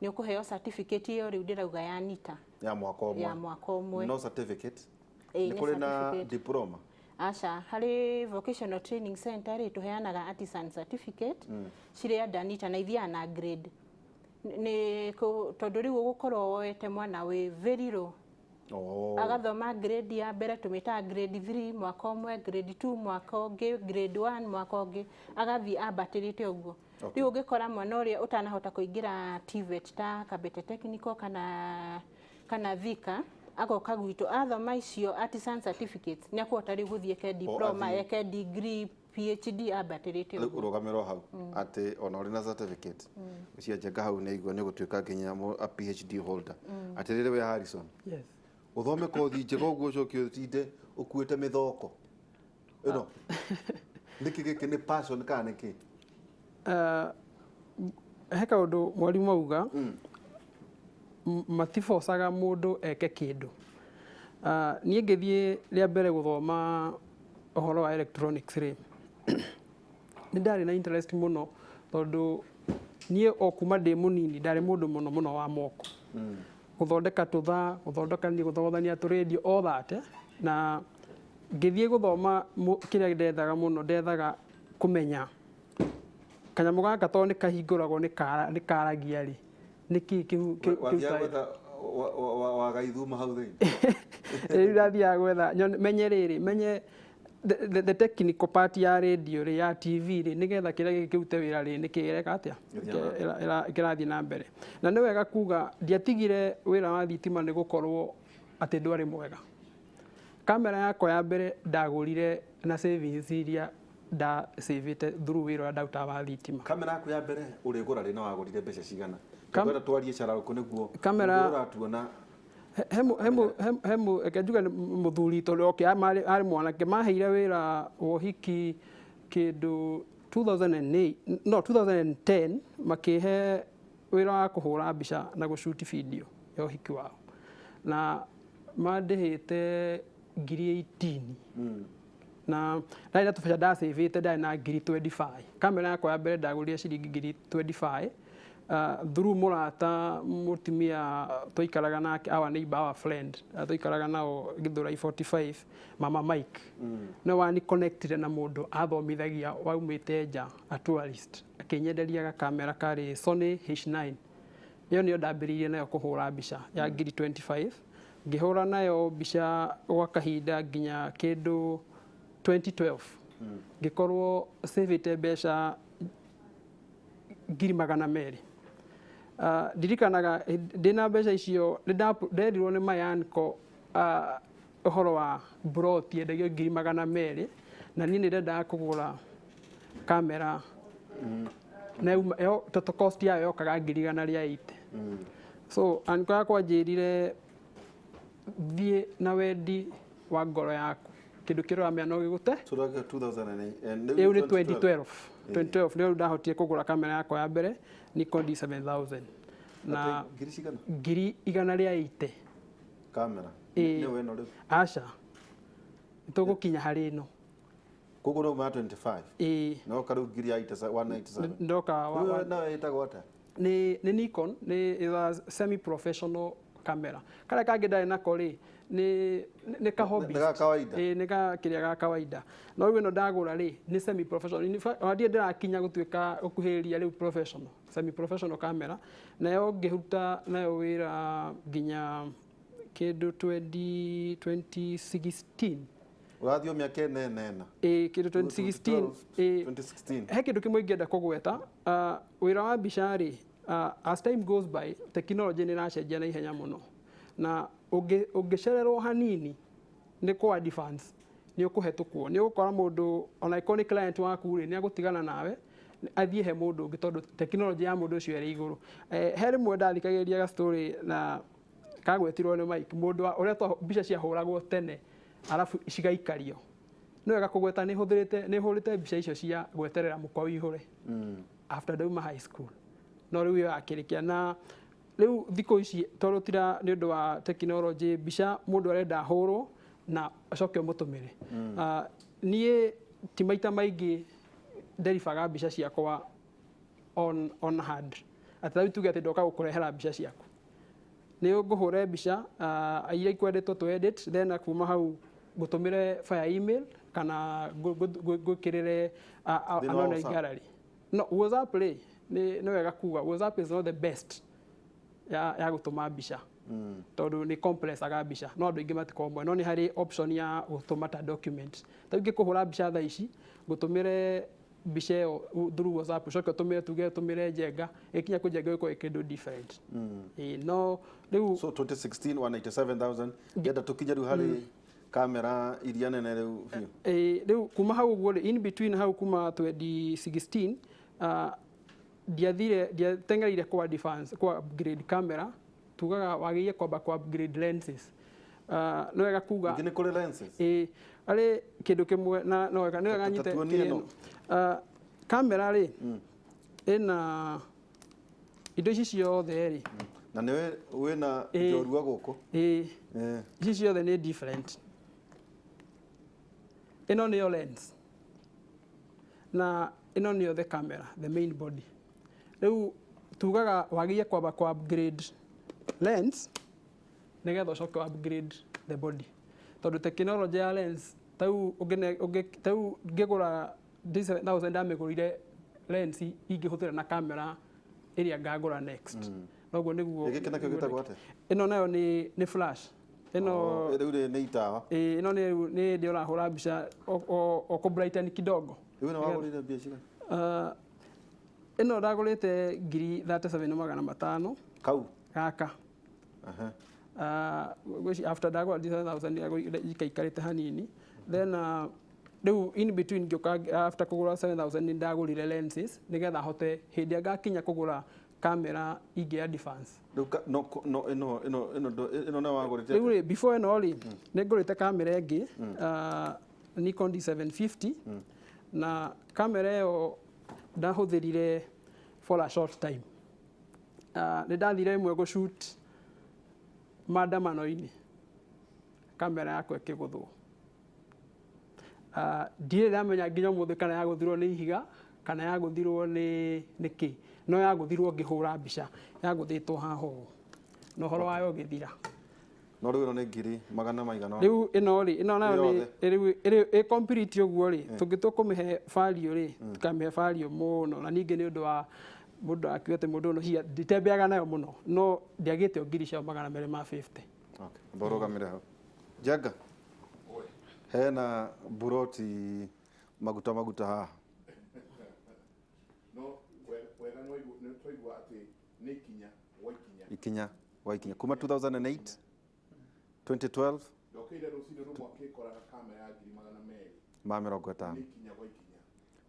nĩ ũkũheo certificate ĩyo rĩu ndĩrauga ya NITA. Ya mwaka ũmwe? Ya mwaka ũmwe. No certificate? Ĩĩ, Nĩ nĩ kũrĩ na certificate. diploma? Aca, harĩ vocational training center rĩ, tũheanaga artisan certificate cirĩa ndanita na ithiaga na grade. Nĩ tondũ rĩu ũgũkorwo woete mwana wĩ very low, agathoma grade ya mbere, tũmĩtaga grade 3 mwaka ũmwe, grade 2 mwaka ũngĩ, grade 1 mwaka ũngĩ, agathiĩ ambatĩrĩte ũguo. Rĩu ũngĩkora mwana ũrĩa ũtanahota kũingĩra TVET ta Kabete Technical kana Thika, agoka gwitũ athoma icio artisan certificates, nĩ akũhota rĩu gũthiĩ eke diploma, athiĩ. eke degree, PhD, ambatĩrĩte Rĩu ũguo. ũrũgamĩrwo hau atĩ ona ũrĩ na certificate cia njenga hau, nĩ aigua nĩ ũgũtuĩka nginya a PhD holder. Atĩrĩrĩ we Harrison, Yes. ũthome kothi njega ũguo, ũcoke ũtinde ũkuĩte mĩthoko ĩno nĩkĩ? Gĩkĩ nĩ passion kana nĩkĩ? He kaũndũ mwarimũ auga, matibocaga mũndũ eke kĩndũ. Niĩ ngĩthiĩ rĩa mbere gũthoma ũhoro wa electronics rĩ, nĩ ndarĩ na interest mũno, tondũ niĩ o kuma ndĩ mũnini ndarĩ mũndũ mũno mũno wa moko, gũthondeka tũthaa, gũthondekania, gũthogothania tũrĩndio, all that, eh. Na ngĩthiĩ gũthoma, kĩrĩa ndethaga mũno, ndethaga kũmenya kanyamũ gaka tondũ nĩ kahingũragwo, nĩ karagia rĩ, nĩ kĩ Wathiaga kĩrutaga gwetha wagaithuma hau thĩinĩ? Rĩu ndathiaga gwetha menye rĩrĩ, menye the technical part ya radio rĩ, ya TV rĩ, nĩgetha kĩrĩa gĩkĩ kĩrute wĩra rĩ, nĩkĩ ĩreka atĩa? Gĩthiĩ na mbere. Kĩrathiĩ na mbere. Na nĩ wega kuga ndiatigire wĩra wa thitima nĩ gũkorwo atĩ ndwarĩ mwega. Kamera yakwa ya mbere ndagũrire na savings iria ndasavĩte through wĩra ũrĩa ndarutaga wa thitima. Kamera yaku ya mbere ũrĩgũra rĩ, na wagũrire mbeca cigana? Twenda twarie cararũkũ nĩguo mũndũ ũrĩa ũratuona. He reke njuge nĩ mũthuri, tondũ okay, arĩ mwanake maheire wĩra wa ũhiki kĩndũ 2008, no 2010, makĩhe wĩra wa kũhũra mbica na gũshoot video ya ũhiki wao, na mandĩhĩte ngiri 18, na ndarĩ na tũbeca ndacĩvĩte, ndarĩ na ngiri 25. Kamera yakwa ya mbere ndagũrire ciringi ngiri 25 through mũrata mũtumia twaikaraga nake, our neighbor, our friend, twaikaraga nao Githurai 45, Mama Mike, no wani connected na mũndũ athomithagia waumĩte nja, a tourist, akĩnyenderia gakamera karĩ Sony H9. Ĩyo nĩyo ndambĩrĩirie nayo kũhũra mbica ya ngiri 25. Ngĩhũra nayo mbica gwa kahinda nginya kĩndũ 2012, ngĩkorwo savĩte mbeca 200,000. Ndirikanaga ndĩna mbeca icio nderirwo nĩ my uncle ũhoro wa broti endagio 200,000, na niĩ nĩ ndendaga kũgũra kamera, na yo total cost yayo yokaga 180,000. So uncle yakwa anjĩrire, thiĩ na wendi wa ngoro yaku, kĩndũ kĩrĩa ũramenya no gĩgũte. Tũraga 2008? Ĩyo nĩ 2012. 2012 nĩyo ndahotire kũgũra kamera yakwa ya mbere, Nikon D7000, na Ngiri cigana? 180,000. Kamera? Ĩĩ. Nĩyo ĩno rĩu? Aca, tũgũkinya harĩ ĩno. Koguo no ma 25. Ĩĩ. No ka rĩu ngiri ya 197. Ndoka Rĩu nayo ĩtagwo atĩa? Nĩ Nikon, nĩ is a semi professional camera. Karĩa kangĩ ndarĩ nako rĩ, nĩ ka hobbyist. Nĩ ga kawaida? Ĩĩ, nĩ ga kĩrĩa ga kawaida. No rĩu ĩno ndagũra rĩ, nĩ semi professional. In fact, ona ndirĩ ndĩrakinya gũtuĩka gũkuhĩrĩria rĩu professional, semi professional camera. Nayo ngĩruta nayo wĩra nginya kĩndũ 2016. Ũrathiĩ o mĩaka ĩna ĩna ĩna. Ĩĩ, kĩndũ 2016. Ĩĩ. 2016. He kĩndũ kĩmwe ingĩenda kũgweta, wĩra wa mbica rĩ, as time goes by, technology nĩ ĩracenjia na ihenya mũno, na ũngĩcererwo hanini nĩ kũ advance nĩ ũkũhetũkwo, nĩ ũgũkora mũndũ ona angĩkorwo nĩ client waku rĩ, nĩ agũtigana nawe athiĩ he mũndũ ũngĩ, tondũ technology ya mũndũ ũcio ĩrĩ igũrũ. He rĩmwe ndathikagĩrĩria ga story na kagwetirwo nĩ Mike, mũndũ ũrĩa mbica ciahũragwo tene arabu cigaikario. Nĩ wega kũgweta nĩ hũthĩrĩte, nĩ hũrĩte mbica icio cia gweterera mũkwa ũihũre after ndauma high school. No rĩu ĩyo yakĩrĩkia, na rĩu thikũ ici tondũ tira nĩ ũndũ wa technology, mbica mũndũ arenda ahũrwo na acoke ũmũtũmĩre. Niĩ ti maita maingĩ nderibaga mbica ciakwa on hand. Atĩ rĩu tuge atĩ ndoka gũkũrehera mbica ciaku, nĩ ngũhũre mbica iria ikwendetwo tũ edit, then kuma hau ngũtũmĩre via email kana ngwĩkĩrĩre Thĩinĩ wa online WhatsApp? gallery. No, WhatsApp rĩ, nĩ wega kuga WhatsApp is not the best ya gũtũma mbica, tondũ nĩ compressaga mbica, no andũ aingĩ matikoragwo moĩ, no nĩ harĩ option ya gũtũma ta document. Ta rĩu ingĩkũhũra mbica thaa ici, ngũtũmĩre mbica ĩyo through WhatsApp, ũcoke ũtũmĩre, tuge ũtũmĩre Njenga, ĩkinya kwĩ Njenga ĩgũkorwo ĩ kĩndũ different. Ĩĩ, no rĩu So 2016 197,000, ngenda tũkinye rĩu harĩ kamera iria nene rĩu biũ. Ĩĩ, rĩu kuma hau ũguo rĩ, in between hau kuma 2016, ndiathire, ndiateng'erire kwa advance, kwa upgrade camera. Tugaga wagĩrĩire kwamba kwa upgrade lenses. Nĩ wega kuga Ningĩ nĩ kũrĩ lenses? Ĩĩ, arĩ kĩndũ kĩmwe na no wega, nĩ wega Ta nyite tuonie kĩrĩa ĩno. ĩno. Kamera rĩ, ĩna indo ici ciothe rĩ. Na nĩwe wĩna Ĩĩ. njorua gũkũ? Ĩĩ. Ĩĩ. Ici ciothe nĩ different. Ĩno nĩyo lens, na ĩno nĩyo the camera, the main body. Rĩu tugaga wagĩrĩire kwamba kwa upgrade lens nĩgetha ũcoke upgrade the body, tondũ technology ya lens tau tau ngĩgũra D7000 ndamĩgũrire lens ingĩhũthĩra na kamera ĩrĩa ngagũra next. Noguo nĩguo. Gĩkĩ nakĩo gĩtagwo atĩa? Ĩno nayo nĩ flash ĩno. Oh, rĩu rĩ nĩ itawa. Ĩĩ, ĩno nĩ hĩndĩ ũrahũra mbica o kũ brighten kidogo. Rĩu ĩno wagũrire mbia cigana? Ĩno ndagũrĩte ngiri 37,500. Kau? Gaka. Ngwĩciria after ndagũra D7000 ikaikarĩte hanini, then rĩu in between ngĩũka after kũgũra 7000 nĩ ndagũrire lenses nĩgetha hote hĩndĩ ĩrĩa ngakinya kũgũra kamera ingĩ advance. Rĩu no no ĩno ĩno ĩno ĩno nayo wagũrĩte Rĩu rĩ, before ĩno rĩ, nĩ ngũrĩte kamera ĩngĩ, Nikon D750, na kamera ĩyo ndahũthĩrire for a short time. Nĩ ndathire ĩmwe gũshoot maandamano-inĩ, kamera yakwa ĩkĩgũthwo. Ndirĩ ndamenya nginya ũmũthĩ kana yagũthirwo nĩ ihiga kana yagũthirwo nĩ kĩ, no yagũthirwo ngĩhũra mbica, yagũthĩtwo haha ũũ na ũhoro wayo ũgĩthira. No rĩu ĩno nĩ ngiri magana maigana ũna. Rĩu ĩno rĩ, ĩno nayo nĩ Yothe. rĩu ĩ complete ũguo rĩ, tũngĩtua kũmĩhe value rĩ, tũkamĩhe value mũno, na ningĩ nĩ ũndũ wa mũndũ akiuga atĩ mũndũ ũyũ hihi nditembeaga nayo mũno, no ndiagĩte o ngiri cia 250. Okay, amba ũrũgamĩre hau. Njenga, hena buroti maguta maguta haha. No wega nĩ twaigua atĩ nĩ ikinya gwa ikinya. Ikinya gwa ikinya kuma 2008, 2012. Ndokĩire rũcinĩ rũmwe akĩkoraga kamera ya ngiri 250. Ma 50. Nĩ ikinya gwa ikinya.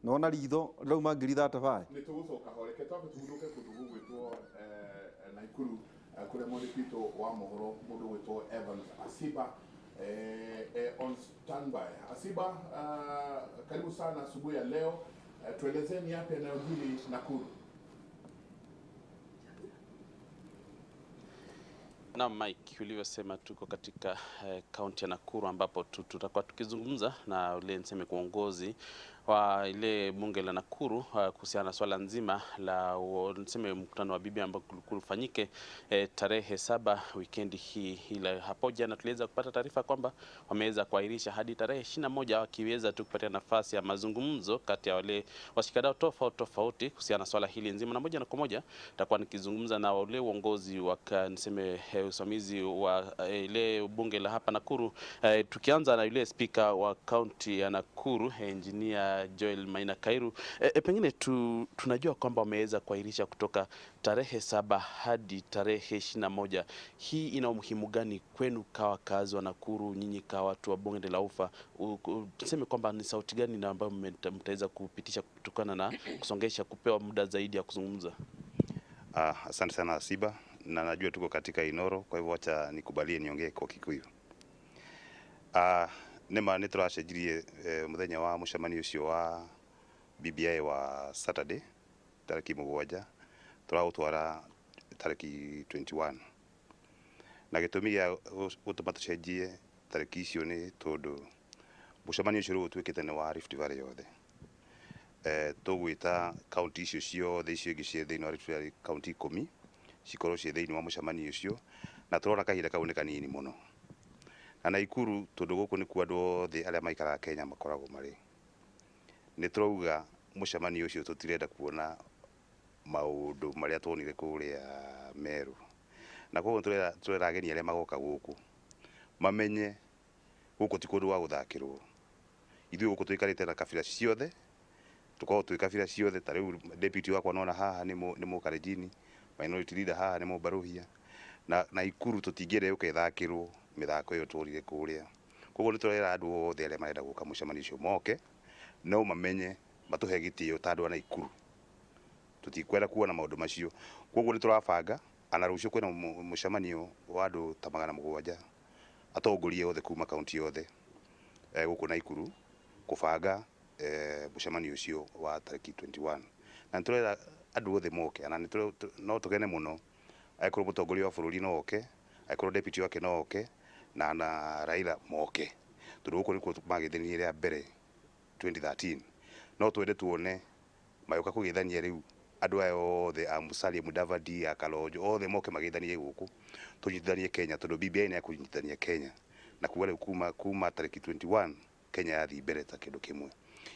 Nona ritho rĩrauma ngiri 35. Nĩ tũgũcoka ho, reke twambe tũhurũke kũndũ gũgwĩtwo Naikuru, kũrĩa mwandĩki witũ wa mohoro mũndũ ũgwĩtwo Evans Asiba on standby. Asiba, karibu sana asubuhi ya leo. Tuelezeni yapi yanayojiri Nakuru. Na Mike, ulivyosema tuko katika kaunti ya Nakuru ambapo tutakuwa tukizungumza na ule niseme kuongozi wa ile bunge la Nakuru kuhusiana na swala nzima la niseme mkutano wa BBI ambao ulifanyike tarehe 7 wikendi hii. Ila hapo jana tuliweza kupata taarifa kwamba wameweza kuahirisha hadi tarehe 21 wakiweza tu kupatia nafasi ya mazungumzo kati ya wale washikadau tofauti tofauti kuhusiana na swala hili nzima. Na moja kwa moja nitakuwa nikizungumza na wale uongozi wa niseme usimamizi wa ile bunge la hapa Nakuru, tukianza na yule spika wa kaunti ya Nakuru Engineer Joel Maina Kairu. Pengine tunajua kwamba wameweza kuahirisha kutoka tarehe 7 hadi tarehe 21. Hii ina umuhimu gani kwenu kwa wakazi wa Nakuru, nyinyi kwa watu wa bonde la Ufa? Tuseme kwamba ni sauti gani na ambayo mtaweza kupitisha kutokana na kusongesha kupewa muda zaidi ya kuzungumza? Asante sana Asiba, na najua tuko katika Inoro, kwa hivyo acha nikubalie niongee kwa Kikuyu. Nĩma nĩ tũracenjirie mũthenya wa mũcemanio ũcio wa BBI wa Saturday tarĩki 7 tũraũtwara tarĩki 21, na gĩtũmi gĩa gũtũma tũcenjie tarĩki icio nĩ tondũ mũcemanio ũcio rĩu ũtuĩkĩte nĩ wa Rift Valley yothe. Tũgwĩta kaunti icio ciothe icio ingĩ ciĩ thĩinĩ wa Rift Valley, kaunti 10 cikorwo ciĩ thĩinĩ wa mũcemanio ũcio, na tũrona kahinda kau nĩ kanini mũno. Na Naikuru tondũ gũkũ nĩkuo andũ othe arĩa maikaraga Kenya makoragwo marĩ, nĩ tũrauga mũcemanio ũcio tũtirenda kuona maũndũ marĩa tuonire kũrĩa Meru, na koguo tũrera ageni arĩa magoka gũkũ mamenye gũkũ ti kũndũ gwa gũthakĩrwo. Ithuĩ gũkũ tũikarĩte na kabira ciothe, tũkoragwo twĩ kabira ciothe. Ta rĩu deputy wakwa nona haha nĩ Mũkalenjini, minority leader haha nĩ Mũmbaruhia, na Naikuru tũtingĩenda yũke ĩthakĩrwo mĩthako ĩyo tũrire kũrĩa. Koguo nĩ tũrera andũ othe arĩa marenda gũka mũcemanio ũcio moke, no mamenye matũhe gĩtĩo ta andũ a Naikuru. Tũtikwenda kuona maũndũ macio. Koguo nĩ tũrabanga ana rũciũ kwĩna mũcemanio wa andũ ta 700 atongoria othe kuma kaunti yothe gũkũ Naikuru kũbanga mũcemanio ũcio wa tarĩki 21, na nĩ tũrera andũ othe moke. Ana no tũgene mũno angĩkorwo mũtongoria wa bũrũri no oke, angĩkorwo deputy wake no oke, na Raila moke, tondũ gũkũ nĩkuo magĩthanirie rĩa mbere 2013. No twende tuone magĩũka kũgĩthania rĩu andũ aya othe a Musalia Mudavadi, a Kalonzo, othe moke magĩthanie gũkũ tũnyitithanie Kenya, tondũ BBI nĩ ya kũnyitithania Kenya, na kuga rĩu kuma tarĩki 21 Kenya yathiĩ mbere ta kĩndũ kĩmwe.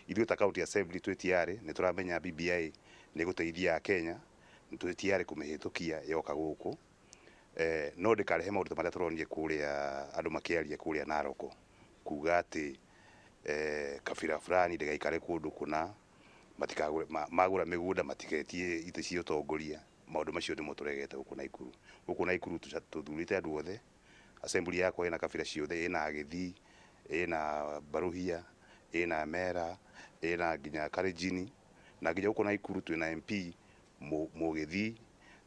Ithuĩ ta county assembly twĩ tayari, nĩ tũramenya BBI nĩ gũteithia Kenya, nĩ twĩ tayari kũmĩhĩtũkia yoka gũkũ. No ndĩkarehe maũndũ ta marĩa tũronire kũrĩa andũ makĩaria kũrĩa Narok, kuga atĩ kabira fulani ndĩgaikare kũndũ kũna, matikagũre magũra mĩgũnda matiketie itĩ cia ũtongoria. Maũndũ macio nĩmo tũregete gũkũ Naikuru. Gũkũ Naikuru tũthurĩte andũ othe, assembly yakwa ĩna kabira ciothe, ĩna Gĩthii, ĩna Baruhia, ĩna Mera, ĩna nginya Kalenjini, na nginya gũkũ Naikuru twĩna MP Mũgĩthii,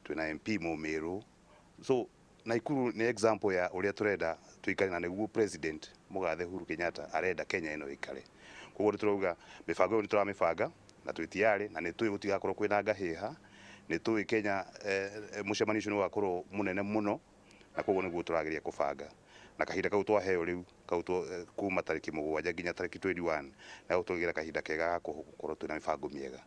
twĩna MP Mũmĩrũ. So Naikuru nĩ example ya ũrĩa tũrenda tũikare, na nĩguo President Mũgathe Uhuru Kenyatta arenda Kenya ĩno ĩikare. Koguo nĩ tũrauga mĩbango ĩyo nĩ tũramĩbanga na twĩ tayari, na nĩ tũĩ gũtigakorwo kwĩna ngahĩha, nĩ tũĩ Kenya mũcemanio ũcio nĩ ũgakorwo mũnene mũno, na koguo nĩguo tũrageria kũbanga. Na kahinda kau twaheo rĩu kau kuma tarĩki 7 nginya tarĩki 21, na gũtũgĩra kahinda kega ga gũkorwo twĩna mĩbango mĩega.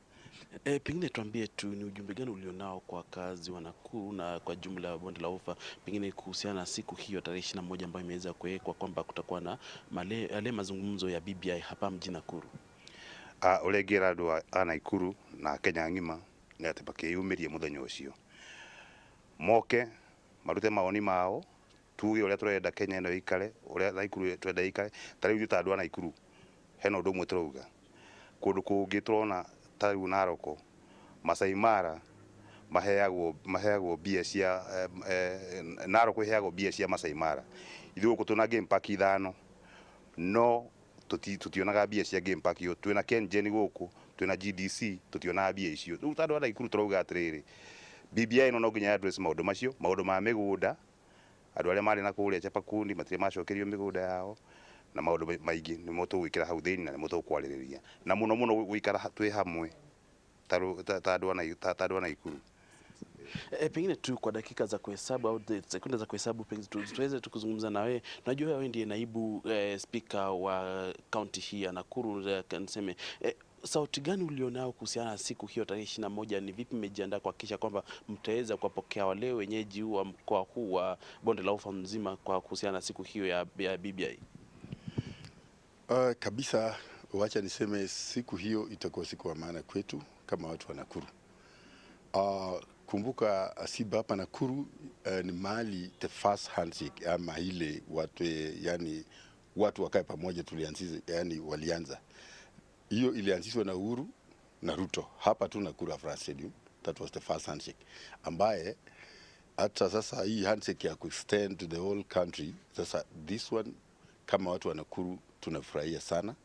Pengine tuambie tu ni ujumbe gani ulionao kwa wakazi wa Nakuru na kwa jumla ya bonde la Ufa, pengine kuhusiana na siku hiyo tarehe 21 ambayo imeweza kuwekwa kwamba kutakuwa na yale mazungumzo ya BBI hapa mjini Nakuru. Ũrĩa ingĩra andũ a Naikuru na Kenya ng'ima nĩ atĩ makĩyumĩrie mũthenya ũcio, moke marute mawoni mao, tuge ũrĩa tũrenda Kenya ĩno ĩikare, ũrĩa Naikuru tũrenda ĩikare. Ta rĩu ithuĩ ta andũ a Naikuru hena ũndũ ũmwe tũrauga, kũndũ kũngĩ tũrona ta rĩu Narok, Masai Mara maheagwo mbia cia Narok ĩheagwo mbia cia Masai Mara. Ithuĩ gũkũ twĩna game park 5, no tutionaga mbia cia game park iyo. Twĩna KenGen gũkũ, twĩna GDC, tutionaga mbia icio. Rĩu ta andũ a Naikuru tũrauga atĩrĩrĩ, BBI ĩno no nginya address maũndũ macio, maũndũ ma mĩgũnda, andũ arĩa marĩ na kũrĩa Chepakuni matirĩ macokerio mĩgũnda yao, na maũndũ maingĩ nĩmo tũgwĩkĩra hau thĩinĩ na nĩmo tũkwarĩrĩria, na mũno mũno gũikara twĩ hamwe ta andũ a Naikuru. Pengine tu kwa dakika za kuhesabu au sekunde za kuhesabu, pengine tuweze tu kuzungumza na wewe. Najua wewe ndiye naibu spika wa kaunti hii ya Nakuru. Niseme sauti gani ulionao kuhusiana na siku hiyo tarehe 21? Ni vipi mmejiandaa kuhakikisha kwamba mtaweza kuwapokea wale wenyeji wa mkoa huu wa Bonde la Ufa mzima kwa kuhusiana na siku hiyo ya BBI? Kabisa, wacha niseme siku hiyo itakuwa siku ya maana kwetu kama watu wa Nakuru. Kumbuka Asiba, hapa Nakuru ni mahali the first handshake ama ile watu, yani watu wakae pamoja tulianzisha, yani walianza hiyo, ilianzishwa na Uhuru na Ruto hapa tu Nakuru Afraha Stadium. That was the first handshake ambaye hata sasa hii handshake ya kuextend to the whole country, sasa this one kama watu wa Nakuru tunafurahia sana.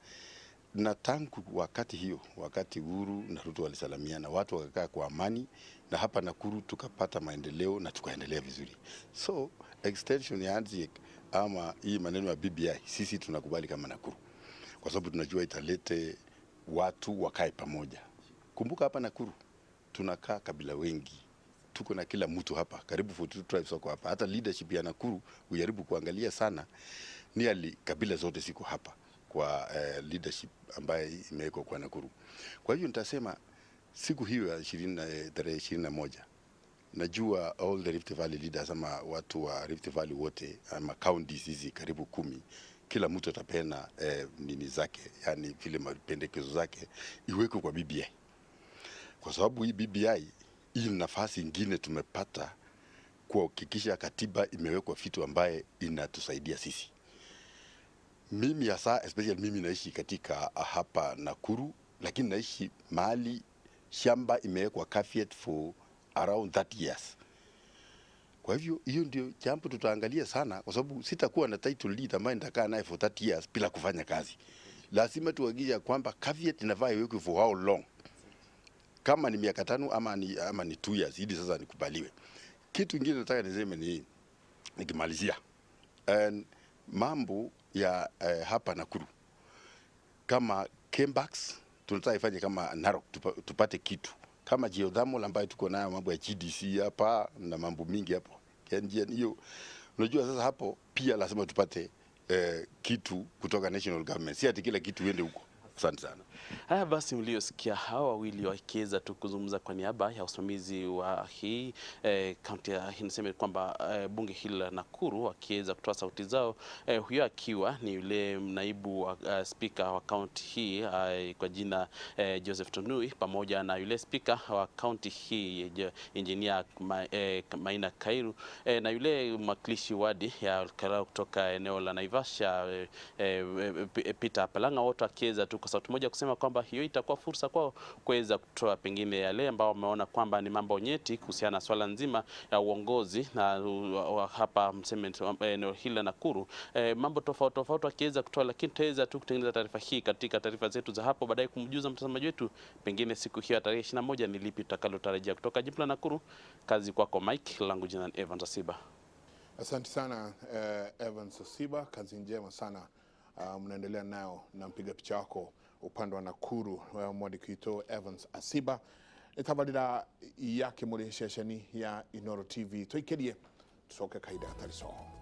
Na tangu wakati hiyo, wakati Uhuru na Ruto walisalamiana, watu wakakaa kwa amani, na hapa Nakuru tukapata maendeleo na tukaendelea vizuri. So extension ya handshake ama hii maneno ya BBI, sisi tunakubali kama Nakuru, kwa sababu tunajua italete watu wakae pamoja. Kumbuka hapa Nakuru tunakaa kabila wengi, tuko na kila mtu hapa, karibu 42 tribes wako hapa. Hata leadership ya Nakuru ujaribu kuangalia sana, nearly kabila zote ziko hapa kwa leadership ambaye imewekwa kwa Nakuru. Kwa hivyo nitasema siku hiyo ya tarehe 21, najua all the Rift Valley leaders ama watu wa Rift Valley wote ama counties hizi karibu 10, kila mtu atapena nini zake, yani vile mapendekezo zake iwekwe kwa BBI, kwa sababu hii BBI hii nafasi ingine tumepata kuhakikisha katiba imewekwa vitu ambaye inatusaidia sisi. Mimi hasa, especially mimi naishi katika hapa Nakuru, lakini naishi mahali shamba imewekwa caveat for around 30 years. Kwa hivyo hiyo ndio jambo tutaangalia sana, kwa sababu sitakuwa na title deed ambayo nitakaa naye for 30 years bila kufanya kazi. Lazima tuhakikishe kwamba caveat inafaa iwekwe for how long, kama ni miaka 5 ama ni 2 years, ili sasa nikubaliwe. Kitu kingine nataka niseme ni nikimalizia, and mambo ya hapa Nakuru kama Kembax tunataka ifanye kama Narok, tupate kitu kama geothermal ambayo tuko nayo, mambo ya GDC hapa na mambo mingi hapo KNGN hiyo. Unajua sasa hapo pia lazima tupate kitu kutoka national government, si ati kila kitu iende huko. Asante sana. Haya basi, mliosikia hawa wawili wakiweza tu kuzungumza kwa niaba ya usimamizi wa hii kaunti ya, niseme kwamba bunge hili la Nakuru, wakiweza kutoa sauti zao, huyo akiwa ni yule naibu wa spika wa kaunti hii kwa jina Joseph Tonui, pamoja na yule spika wa kaunti hii Engineer Maina Kairu, na yule mwakilishi wadi ya Olkalou kutoka eneo la Naivasha, Peter Palanga, wote wakiweza tu kwa sauti moja kusema kwamba hiyo itakuwa fursa kwao kuweza kutoa pengine yale ambao wameona kwamba ni mambo nyeti kuhusiana na swala nzima ya uongozi na wa hapa mseme eneo hili la Nakuru, mambo tofauti tofauti wakiweza kutoa, lakini tutaweza tu kutengeneza taarifa hii katika taarifa zetu za hapo baadaye kumjuza mtazamaji wetu pengine siku hiyo ya tarehe 21 ni lipi tutakalotarajia kutoka jimbo la Nakuru. Kazi kwako Mike, langu jina ni Evans Asiba. Asante sana Evans Asiba, kazi njema sana mnaendelea nayo na mpiga picha wako upande wa Nakuru, mwandiki Evans Asiba. Tabarira yake muri ceceni ya Inoro TV, tuikerie tucoke kahinda gatari coho.